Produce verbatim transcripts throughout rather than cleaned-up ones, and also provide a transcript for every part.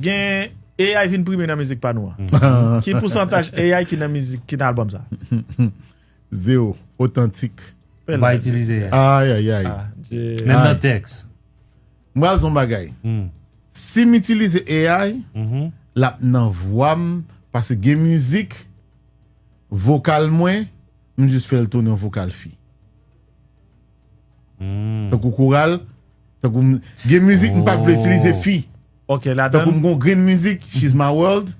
Gen A I vin prime nan mizik pa nou an. Ki pousantaj A I ki nan mizik, ki nan albòm sa? Zewo. Otantik. Ou pa itilize. Ayayay. Menm nan tèks. Mwen al zon bagay. Hmm. Si m itilize A I, Mhm. l ap nan vwa m, paske gen mizik, vokal mwen, m jis fè l tounen yon vokal fi. Hmm. Tankou koral, tankou m, gen mizik m pa vle itilize fi. Ok, Tankou ladan. M gon grenn mizik, She's My World,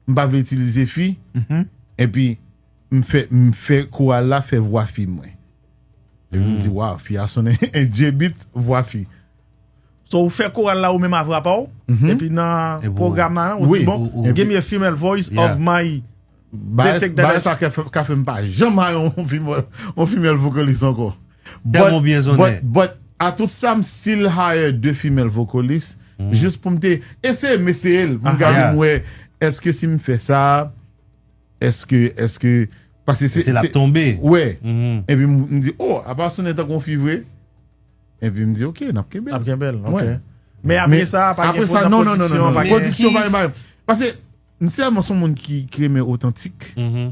m pa vle itilize fi. Epi, m fè, m fè koral la fè vwa fi mwen. Epi m di, waw, fi a sonnen J-Beat, vwa fi. So, ou fè koral la ou menm avwa pa w. Epi nan Epi ou- pwogram nan, ou Wi. di, bon, Ou- ou- give me a female voice Yeah. of my. Bagay Detect that. Sa ka fè, ka fè m pa janm a yon female, yon female vocalist ankò. Tèlman byen zonnen. But, but, a tout sa, m still hire de female vocalist. Jis pou m te eseye, m eseye l. Pou m gade Yeah. m wè, èske si m fè sa, èske, èske, paske se. Se l ap tonbe. Wè. Mhm. Epi m, m di, oh, apa sonnen tankou yon fi vre? Epi m di, ok, n ap kenbe. N ap kenbe l, ok. Wè. Men apre sa, pa gen Apre sa, nan non, non, non, pwodiksyon, non, pa non. gen. Pwodiksyon, pa gen, pa gen. Paske, m sèlman se yon moun ki, ki renmen otantik. Mhm.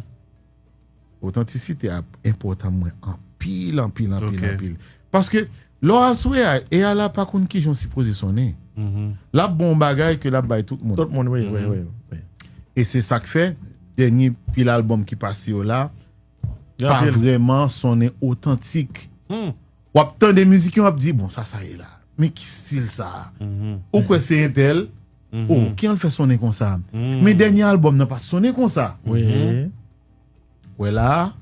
Otantisite a enpòtan mwen anpil, anpil, anpil, Ok. anpil. Paske, lè w al sou A I, A I la pa konn kijan w sipoze sonnen. Mhm. L ap bon bagay ke l ap bay tout moun. Tout moun, wi, wi, wi, wi. E se sa k fè, dènye pil albòm ki pase yo la, Gen pa anpil. Vrèman sonnen otantik. Hmm. W ap tande mizik yo, w ap di, bon, sa, sa ye la. Men ki stil sa? Mhm. Ou kwè se entèl? Oh, ki an fè sonnen konsa? Men dènye albòm nan pa sonnen konsa. Wi. Wè la,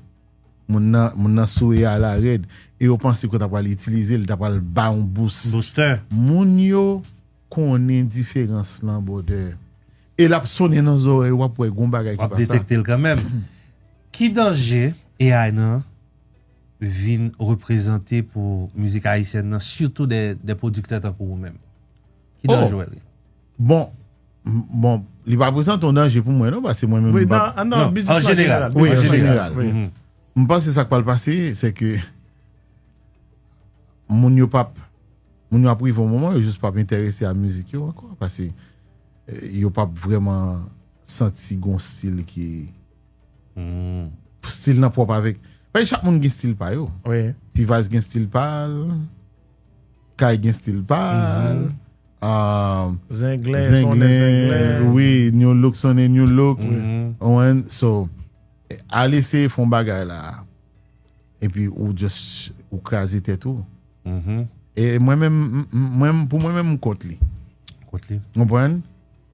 moun nan, moun nan sou A I la rèd. E yo panse ke w ta pral itilize l, ta pral ba yon bous. Booster. Moun yo konnen diferans lan, brother. E l ap sonnen nan zòrèy, w ap wè gon bagay W ki ap pa sa. Detekte l kanmenm. Ki danje A I nan vin reprezante pou mizik ayisyèn nan, sitou de, de pwodiktè tankou ou menm? Ki Oh. Danje w wè li? Bon, m- bon, li pa prezante yon danje pou mwen, non, paske mwen menm Wi, m pa- nan, nan, Non, biznis an lan jeneral. jeneral. Wi, Biznis an lan jeneral. Wi. Mhm. M panse sa k pral pase, se ke moun yo p ap, moun yo ap rive yon moman, yo jis p ap enterese a mizik yo ankò, paske eh, yo p ap vrèman santi gon stil ki Hmm. stil nan pwòp avèk. Paske chak moun gen stil pa yo. Wi. T-Vice gen stil pa l, Kay gen stil pa l, um, Zenglen, sonnen Zenglen. Wi, New Look, sonnen New Look. Mhm. Ou konprann? So, al eseye fè yon bagay la. Epi ou just, ou kraze tèt ou. Mhm. E mwen menm, m- m- mwen, pou mwen menm, m kont li. Kot li? Ou konprann?